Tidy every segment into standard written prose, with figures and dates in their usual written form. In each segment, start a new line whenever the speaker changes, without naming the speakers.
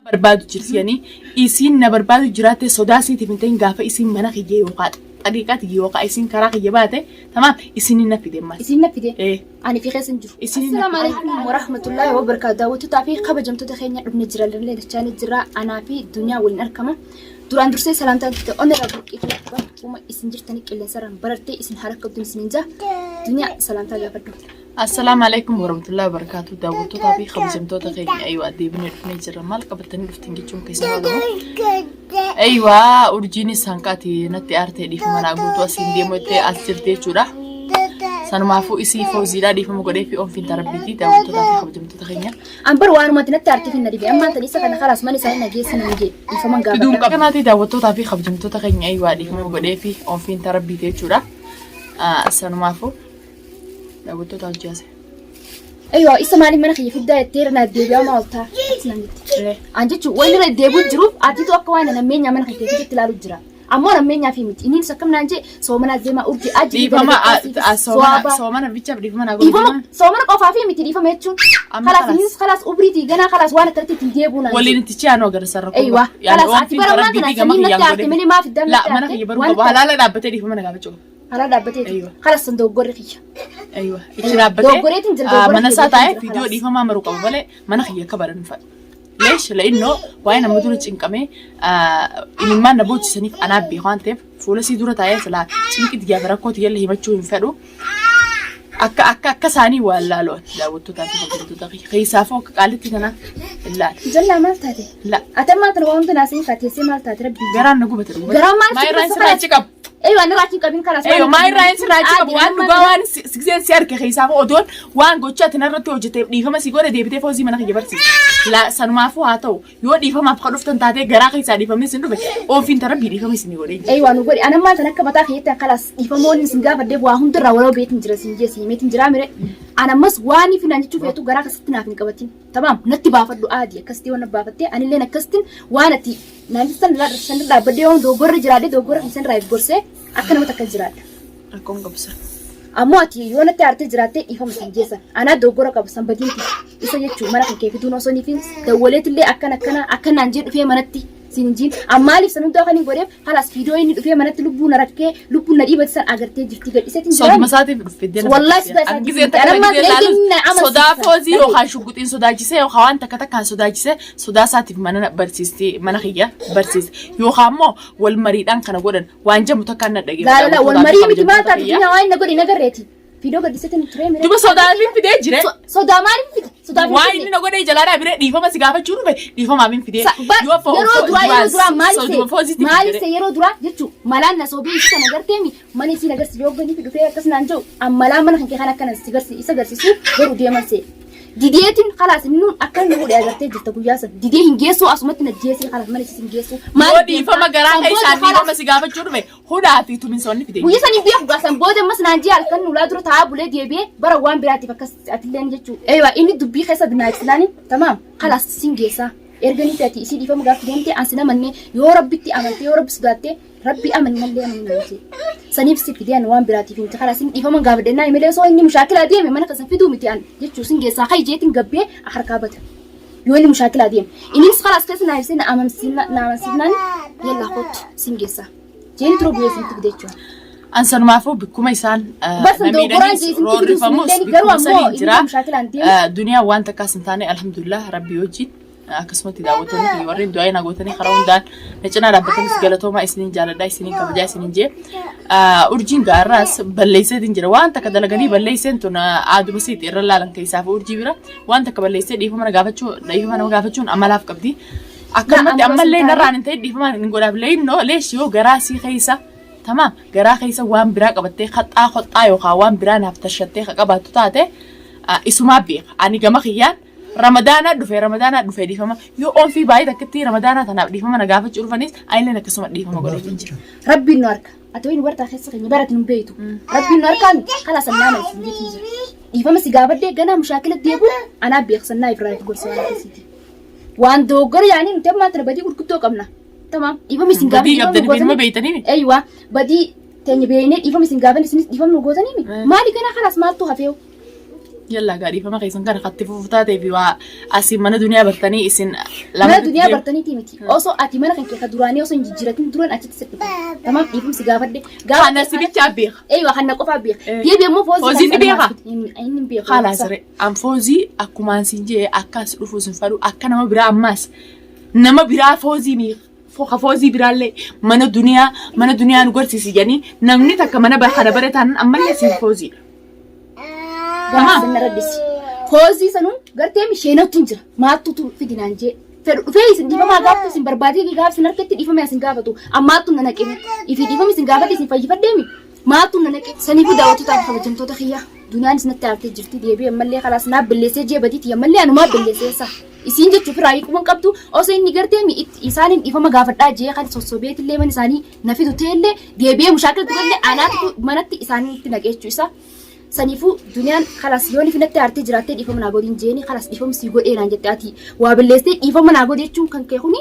Barbaadu jirti yani isiin na barbaadu jiraatte sodaa siitiif hin ta'in gaafa isiin mana kiyya yookaan xariiqaa tiyya yookaan isiin karaa kiyya baate tamaam isiniin na fide ammas.
Isiin na fide.
Ee.
Ani fi keessa hin jiru.
Isiniin na
Assalaamu alaikum warahmatullaahi wabarakaatu. Daawwattootaa fi kabajamtoota keenya dhufne jira illee dachaanii jira. Anaa fi dunyaa waliin argama. Duraan dursee salaamtaan tute onnirraa burqiitu bakkuma isin jirtanii qilleensarraan barartee isin harka qabduun isiniin jaa. Dunyaa salaamtaa gaafadhu.
Assalaamu alaikum warahmatullahi wabarakatuh. Daawwattootaa fi kabajamtoota keenya aywa deebinee dhufnee jirra. Maal qabatanii dhuftan jechuun keessan oolamu. Aywa urjiinis hanqaati natti aartee dhiifama naa guutuu asiin deemu jettee as jirti jechuudha. Sanumaafuu isii fawziidhaa dhiifama godhee fi oomfiin tarabbiiti daawwattootaa fi kabajamtoota keenya.
An bar waanumatti natti aartee fi na dhibe. Ammaan tan isa kana kalaas mana isaanii na geessi nan jee dhiifaman
Fiduun
gaafadha.
qabnaatii daawwattootaa fi kabajamtoota keenya aywa dhiifama godhee fi oomfiin tarabbiiti jechuudha. Sanumaafuu daawwattoota hojii haase.
Aywa isa maaliif mana kiyya fiddaa jettee irra naaf deebi'aa maa oltaa? Akkas naan jette. An jechuun waan irra deebi'u jiruuf atiitu akka waan nammeenyaa mana kiyya keessatti ilaalu jira. Ammoo nammeenyaa fi miti. Innis akkam naan jee soomanaa deemaa urjii aji
Dhiifama soomana soomana bichaaf dhiifama naa godhu.
Dhiifama soomana qofaa fi miti dhiifama jechuun.
Amma
Kalaas
kalaas.
innis kalaas ubriitii ganaa kalaas waan akkanatti ittiin deebi'u naan
Waliin
jee.
itti chi'aanoo agarsiisa rakkoo.
Aywa kalaas ati bara waan kana sanii natti aarte malee maaf iddaan
La
natti
mana
aarte
kiyya baruu
waan
qaba. Halaala dhaabbatee dhiifama na gaafachuu qaba.
Halaa dhaabbateeti.
Aywa.
Kalaas san dogoggorri kiyya.
Aywa. Itti dhaabbatee
Dogoggoreetiin jira, dogoggora
mana isaa
kiyya
taa'ee
jira,
viidiyoo
kalaas.
dhiifamaa maruu qaba malee mana kiyya akka baran hin fadhu. Leesh la'innoo waa'ee nama dura cinqamee imimmaan na boochisaniif anaaf beeku waan ta'eef fuula sii dura taa'ee silaa cinqi tiyyaa fi rakkoo tiyyallee himachuu hin fedhu. Akka akka akka isaanii waan laalu ati daawwattootaa fi hordoftoota kiyya keessaafuu akka qaalitti tana hin laalu.
Jallaa maal taate?
La
Ati ammaa tana waan hunda naasii kaateessee maal taate rabbii?
garaan na gubate dhuguma.
Garaan maal
Maa
si
irraa
gubate?
sirraa achi qabu.
Eeyyo ani irraa achi hin qabin kalaas.
Eeyyo maa irraa hin sirraa achi qabu waan dhugaa waan sigiseen si arge keessaafuu odoon waan gocha ati narratti hojjeteef dhiifama si godhe deebitee foozii mana kiyya barsiisa. La sanumaafuu haa ta'u yoo dhiifamaaf ka dhuftan taatee garaa keessaa dhiifamni isin dhufe ofiin tarabbii dhiifama isin godhee jira.
Eeyyo anu godhi ani ammaa tana akka mataa kiyyatti kalaas dhiifamoonni isin gaafadheef waa hundarraa waloo beetin jira siin jee siin himeetin jira mire. Ani ammas waan ifi naan jechuu feetu garaa keessatti naaf hin qabatin. Tamaam natti baafadhu aadi akkasitti waan baafattee anilleen akkasitti waan ati naan san san dhaabbadhee waan dogoggorri jiraadhe dogoggora kan san irraa if gorsee akka nama takka jiraadha.
Rakkoon qabu sir.
Ammoo ati yoo natti aartee jiraattee dhiifama sin geessan. Anaa dogoggora qabu san badiin tiyya. Isa jechuun mana kan kee fiduun osoo niifin dawwaleetillee akkana akkana akka naan jee dhufee manatti sin hin jiin. Ammaaliif san hundaa kan hin godheef halaas fiidoo inni dhufee manatti lubbuu na rakkee lubbuun na dhiibate san agartee jirti gadhiseetiin
Soduma isaatiif dhufe deena.
Wallahi sodaa isaatiif
Gizee
dhufe.
takka
Anammaa
gizee
erga
laalus
inni na amansiisa.
sodaa foozii yookaan shugguxiin sodaachisee yookaan waan takka takkaan sodaachisee sodaa isaatiif mana na barsiisti mana kiyya barsiiste yookaan immoo wal mariidhaan kana godhan waan jamu takkaan na dhagee.
Laalala wal marii miti maal taate dunya waan na godhe nagarreeti. Fiidoo gadhiseetiin turee mire.
Duba sodaafin fidee jire.
Sodaa maaliif fide? Sodaaf hin
Waan
fidne.
inni na godhee jalaa dhaabire dhiifama si gaafachuu dhufe dhiifamaaf hin fidee.
Yeroo duraa yeroo duraa maaliif
Soduma
ta'e
foozitti
maaliif ta'e yeroo duraa jechuun malaan na soobee isa kana garteemi mana isiin agarsiisu yoo gani dhufee akkas naan jedhu ammalaan mana kan kee kan akkana si garsi isa garsiisu garuu deeman see. Dideetiin kalaas inni nuun akka inni godhe agartee jirta guyyaa san didee hin geessuu asumatti na jeesee kalaas mana isiin hin geessuu.
Yoo dhiifama garaa keessaan dhiifama si gaafachuu dhufe hudhaa fi tuminsoonni fidee.
Guyyaa san hin beeku gaa san booda ammas naan jee halkan nulaa dura taa'aa bulee deebi'ee bara waan biraatiif akkas atilleen jechuu. Eewa inni dubbii keessa naa ibsinaani tamaam kalaas sin geessaa. Erga ni ati isii dhiifama gaaftu deemte an sin amanne yoo rabbitti amantee yoo rabbi sodaatte rabbi amani mallee amani naan jee. Saniif si fidee an waan biraatiif miti kalaas inni dhiifama gaafadhe naa malee osoo inni mushaakilaa deeme mana keessa fiduu miti an jechuu sin geessaa kai jeetiin gabbee harkaa bata. Yoo inni mushaakilaa deeme. Innis kalaas keessa naa ibsee na amansiifnaan yallaa kottu sin geessaa. Jeeni turuu bu'ee isinitti fide jechuudha.
An sanumaafuu bikkuma isaan
Bas
na
dogoggoraan
miidhanis
isinitti fiduu
roorrifamus
isinillee garuu
bikkuma
ammoo
saniin
inni
jira.
mushaakilaan deemu.
Duniyaa waan takkaas hin taane alhamdulillah rabbii wajjin akkasumatti daawwattoonni fi warreen du'aa na gootanii karaa hundaan na cinaa dhaabbatanis galatoomaa isiniin jaaladha isiniin kabajaa isiniin jee. Urjiin gaarraas balleesseetiin jira waan takka dalaganii balleesseen tun aaduma siiti irra laalan keessaaf urjii bira waan takka balleessee dhiifama na gaafachuu dhiifama nama gaafachuun amalaaf qabdi. Akkanumatti
Amma
ammallee
osoo hin
narraan hin ta'in dhiifama hin godhaaf leeyinnoo leesh yoo garaa sii keessa tamaam garaa keessa waan biraa qabattee haxxaa hoxxaa yookaan waan biraa naaf tashattee ka qabaattu taate isumaa beeka ani gama kiyyaan ramadaanaa dhufe ramadaanaa dhufe dhiifama yoo oonfii baay'ee takkatti ramadaanaa tanaaf dhiifama na gaafachuu dhufanis anilleen akkasuma dhiifama godhee jira.
Rabbiin nu harka. Ati wayini wartaa keessa keenya barati nu beektu. Rabbiin nu harkaa miti. Kalaas sannaa mana isin jechuun jira. Dhiifama si gaafadhee ganaa mushaakila deebi'u anaa beeka sannaa Ibrahim gorsa waan akkasiiti. Waan dogoggora yaanii nuti ammaa tana badii gurguddoo qabna. Tamaam dhiifama isin
Badii
gaafadhee
qabdanii beeknuma beektanii mi?
Eeywa badii teenya beeknee dhiifama isin gaafanne isinis dhiifama nu gootanii mi?
Eh.
Maali ganaa kalaas maaltu hafeewu?
Yallaa gaa dhiifama keessan kana katti fufu taatee fi waa asii mana duniyaa bartanii isin
Mana duniyaa bartaniiti miti. Osoo ati mana kan kee ka duraanii osoo hin jijjiiratin duran achitti si dhufe. Tamaam dhiifama si gaafadhe. Gaafa
Kana si bichaa beeka.
Eeywa kan na qofaa beeka.
Eh.
Deebi immoo foozii
Fooziin ni beeka?
Inni hin beeku.
Haala siree. An foozii akkumaan siin jee akka as dhufu sin fadhu akka nama biraa ammaas nama biraa foozii mi ka foozii biraallee mana duniyaa nu garsiisi jedhanii namni takka mana kana bare taanaan ammallee siin fooziidha.
Gaafa sana raddisi. Foozii sanuun gartee misheenootti hin jira. Maattutu fidinaan jee. Fedhu dhufee isin dhiifamaa gaafatu isin barbaadee gaafa isin harkatti dhiifame isin gaafatu. Ammaattu na naqime. Ifi dhiifame isin gaafate isin fayyifadheemi. Maattu na naqe. Saniifuu daawwattoota kabajamtoota kiyya. Duniyaan isinatti aartee jirti deebi'ee ammallee kalaas naa balleessee jee badiiti ammallee anumaa balleessee sa. Isiin jechuuf raayii quban qabdu osoo inni gartee mi isaaniin dhiifama gaafadhaa jee kan sossobeetillee mana isaanii na fidu ta'ellee deebi'ee mushaakiltu gallee anaatu manatti isaanitti naqee jechuu isaa. Saniifuu duniyaan kalas yoo ni natti aartee jiraattee dhiifama naa godhin jeeni kalas dhiifama sii godhee naan jette ati waa balleessitee dhiifama naa godhi jechuun kan kee kuni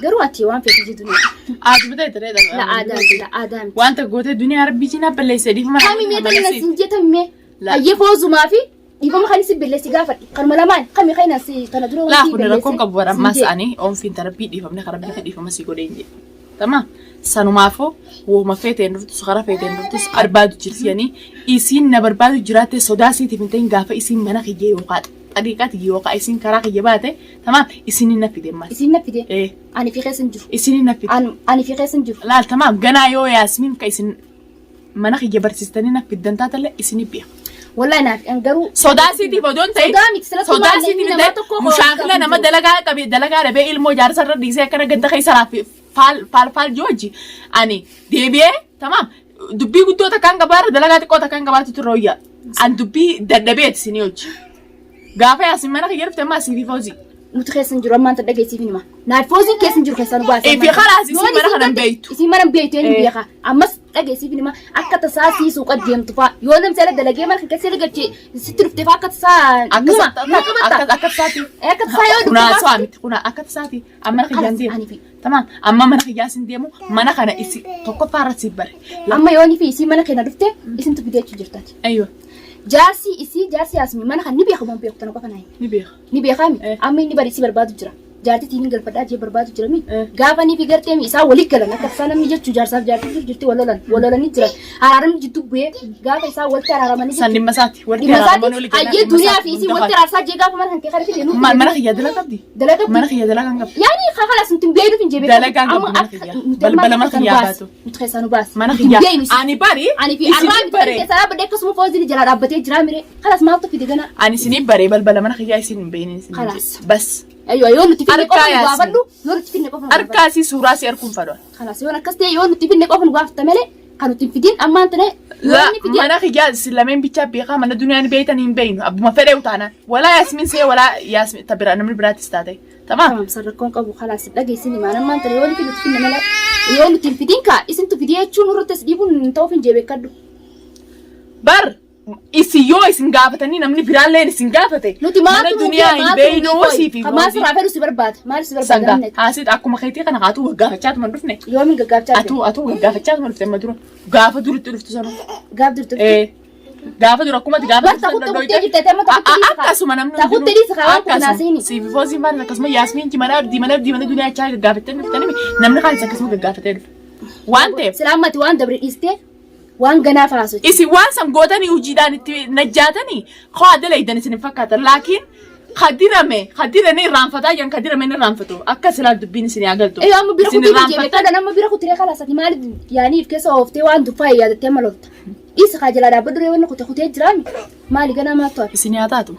garuu ati waan feete jee duniyaa.
Ati bitee ture.
La aadaa miti la aadaa miti.
Wanta gootee duniyaa rabbii cinaa balleessee dhiifama naa
Kami mee
godhi
tana sin jee tamee
La.
hayyee foozumaa fi dhiifama kan si balleessi gaafadhe kanuma lamaan kami kan si tana dura
Laa
wanti
kun rakkoon qabu bara ammaas
sin jee.
ani oomfiin tarabbii dhiifamne karaa rabbii dhiifama si godhee hin jedhu. Tamam. Sanumaafuu wooma feeteen dhuftus karaa feeteen dhuftus barbaadu jirti yani isiin na barbaadu jiraatte sodaa siitiif hin ta'in gaafa isiin mana kiyya yookaan xariiqaa tiyya yookaan isiin karaa kiyya baate tamam isiin na fide ammas.
Isin na fide
Eh
ani fi keessa hin jiru.
isiin na fide.
Ani fi keessa hin jiru.
Laal tamam ganaa yoo Yaasmiin ka isin mana kiyya barsiistanii na fiddan taatellee isin beeka.
Wallahi naaf an garuu
Sodaa siitiif odoo hin ta'in
Sodaa miti, sila
sodaa
tumaan
siitiif hin
nama
ta'in
tokko
mushaakila nama dalagaa qabe dalagaa dhabee ilmoo jaarsa irra dhiisee akkana ganda keessa raafi faal faal faal jooji ani deebi'ee tamaam dubbii guddoo takkaan qabaarra dalagaa xiqqoo takkaan qabaatu turre wayya an dubbii dadhabeeti isinii hojii gaafa yaasin mana kiyya dhufte ammaa siifii foozii
Nuti keessa hin jiru ammaan tadha geessiif hima. Naaf fooziin keessa hin jiru keessaa nu baase.
Ifi khalaas isin mana kana hin beektu.
Isin mana hin beektu eenyu
Eh.
beeka. Ammas dhageessiif hima akka tasaa sii suuqa deemtu fa'a. Yoo namni seera dalagee mana keessa galchee sitti dhufte fa'a akka tasaa numa numa qabatta.
Akka tasaati.
Akka tasaa yoo dhufte
Kunaa
fa'a.
so'a miti kunaa akka tasaati amma mana kiyyaan
Ani
deemu.
fi
Tamaam amma mana kiyyaa sin deemu mana kana isi tokkoffaa irratti si bare.
amma yoo ni fi isii mana keenya dhufte isintu fidee jechuu jirtaati.
Ayyo
Jaarsi isii jaarsi Yaasmin mana kan ni beeku moo hin beeku tana qofa naa himi.
ni beeka.
Ni beekaami
Eh.
amma inni bari isii barbaadu jira. Jaartii tiin galfadhaa jee barbaadu jira mi.
Eh.
Gaafa ni fi gartee mi isaan walii galan akka tasaa namni jechuu jaarsaaf jaartii jiru jirti wal lolan wal lolanii jiran. Araaramni jidduu bu'ee gaafa isaan walitti araaramanii
San dhimma isaati. Walitti
Dhimma
araaraman olii
isaati hayyee duniyaa fi isii walitti araarsaa jee gaafa mana kan kee kana fide nuuf
Mana kiyya dalagaa qabdi.
Dalagaa
Mana kiyya dalagaa hin qabdi.
Yaani kakalas nuti hin beeknuuf hin jebee.
Dalagaa hin qabdu mana kiyya. Balbala mana kiyyaa baatu.
Nuti keessaa nu baasi.
Mana
Nuti hin
kiyya.
beeknu isin.
Ani bari
Ani fi
isinii
arraa
bare.
keessaa dhaabbadhee akkasuma foozini jalaa dhaabbatee jira mire. Kalas maaltu fide gana.
Ani isinii bare balbala mana kiyyaa isin hin beeknin isin.
Kalaas.
Bas.
Ayyoo yoo nuti finne
Harkaa
qofa nu
Yaasmin.
gaafadhu. Yoo nuti finne qofa nu gaafadhu.
Harkaa isii suuraa si arguun fadha.
Kalas yoon akkas ta'e yoo nuti finne qofa nu gaafata malee kan nuti hin fidin ammaan tane yoo
La
inni fide
mana kiyyaa isin lameen bichaa beekaa mana duniyaan beektan hin beeknu abbuma fedhe utaana. Walaa Yaasmin see walaa Yaasmin ta biraa namni biraattis taate. Tamaam.
Tamam sarrakkoon qabu kalaas dhageessin himaan ammaan tane yoo nuti finne malee yoo nuti hin fidin kaa isintu fidee jechuun nurratti as dhiibuun hin ta'uuf hin jeebekkadhu.
Bar isin yoo isin gaafatanii namni biraalleen isin gaafate.
Nuti
mana
maaltu
duniyaa hin beeknu sii fi
Maal sirraa fedhu si barbaada. Maal si barbaada
Sangaa
namni?
haasit akkuma keetii kana haatuu gaggaafachaa tuma dhufne.
Yoomiin gaggaafachaa
Atuu atuu gaggaafachaa tuma dhufte amma dura. Gaafa duritti dhuftu sana.
Gaaf durtu.
Eh. Gaafa dura akkuma ati gaafa
Bar takutti kuttee jirte amma takutti dhiisi kaa.
Akkasuma namni
Takutti dhiisi kaa waan kun naasiini.
Siifi foosiin maal akkasuma Yaasmiin mana abdii mana abdii mana duniyaa achaa gaggaafattee dhuftanii namni kaanis akkasuma gaggaafatee dhufe. Waan ta'eef
Silaa ammati waan dabre dhiistee waan ganaa faasochi.
isin waan san gootanii hojiidhaan itti najjaatanii koo dalaydan isin hin fakkaatan laakiin kadirame kadirame irraanfataa jiran kadirame ni irraanfatu akka silaa dubbiin isin haa galtu.
Ee amma bira
Isin
kutii
irraanfattan-
jeeme kadhan amma bira kutiree kalaas ati maaliif yaanii if keessa ooftee waan duffaa yaadattee amma lolta. Dhiisi kaa jalaa dhaabbadhu ree wanni kute kutee jiraami. Maali ganaa maaltu hafe?
Isin haa taatu.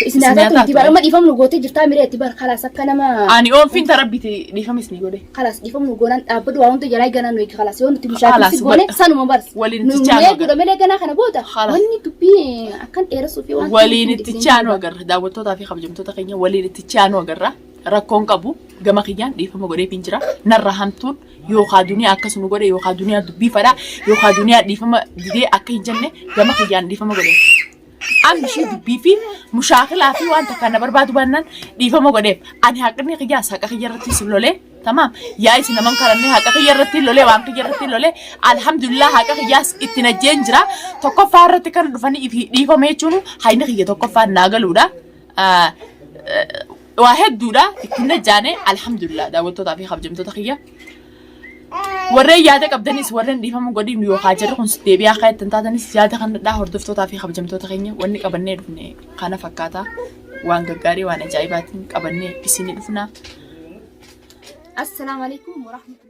Isin haa taatu itti bara amma dhiifamnu gootee jirtaa miree itti bara kalaas akka nama
Ani oomfiin tarabbiti dhiifama isin godhe.
Kalaas dhiifamnu goonaan dhaabbadhu waa hunda jalaa ganaa nu eegi kalaas yoo nuti
Kalaas,
mushaakilsi goone sanuma bars.
waliin
Nu
itti chaanu
eeguudha malee ganaa kana booda
Kalaas.
wanni dubbii akkan dheeressuu fi waan
Waliin itti chaanu agarra daawwattootaa fi kabajamtoota keenya waliin itti chaanu agarra rakkoon qabu gama kiyyaan dhiifama godheef hin jira narra hamtuun yookaa duniyaa akkasuma godhe yookaa duniyaa dubbii fadhaa yookaa duniyaa dhiifama didee akka hin jenne gama kiyyaan dhiifama godheef. Amma ishee dubbii fi mushaakilaa fi waan takka na barbaadu baannaan dhiifama godheef ani haqni kiyyaas haqa kiyya irratti sin lolee Tamaam. Yaa isin naman kadhannee haqa kiyya irratti lolee waan kiyya irratti lolee alhamdulillah haqa kiyyaas itti najjeen jira. Tokkoffaa irratti kan dhufanii ifi dhiifame jechuun hayni kiyya tokkoffaa naa galuudha. Waa hedduudha itti najjaane alhamdulillah daawwattootaa fi kabajamtoota kiyya. Warreen yaada qabdanis warreen dhiifama godhiin yookaan jarri kun deebi'aa akka ittiin taatanis yaada kanadhaa hordoftootaa fi kabajamtoota keenya wanni qabannee dhufne kana fakkaata. Waan gaggaarii waan ajaa'ibaatiin qabannee isinii dhufna.
Assalaamu alaikum warahmatullahi.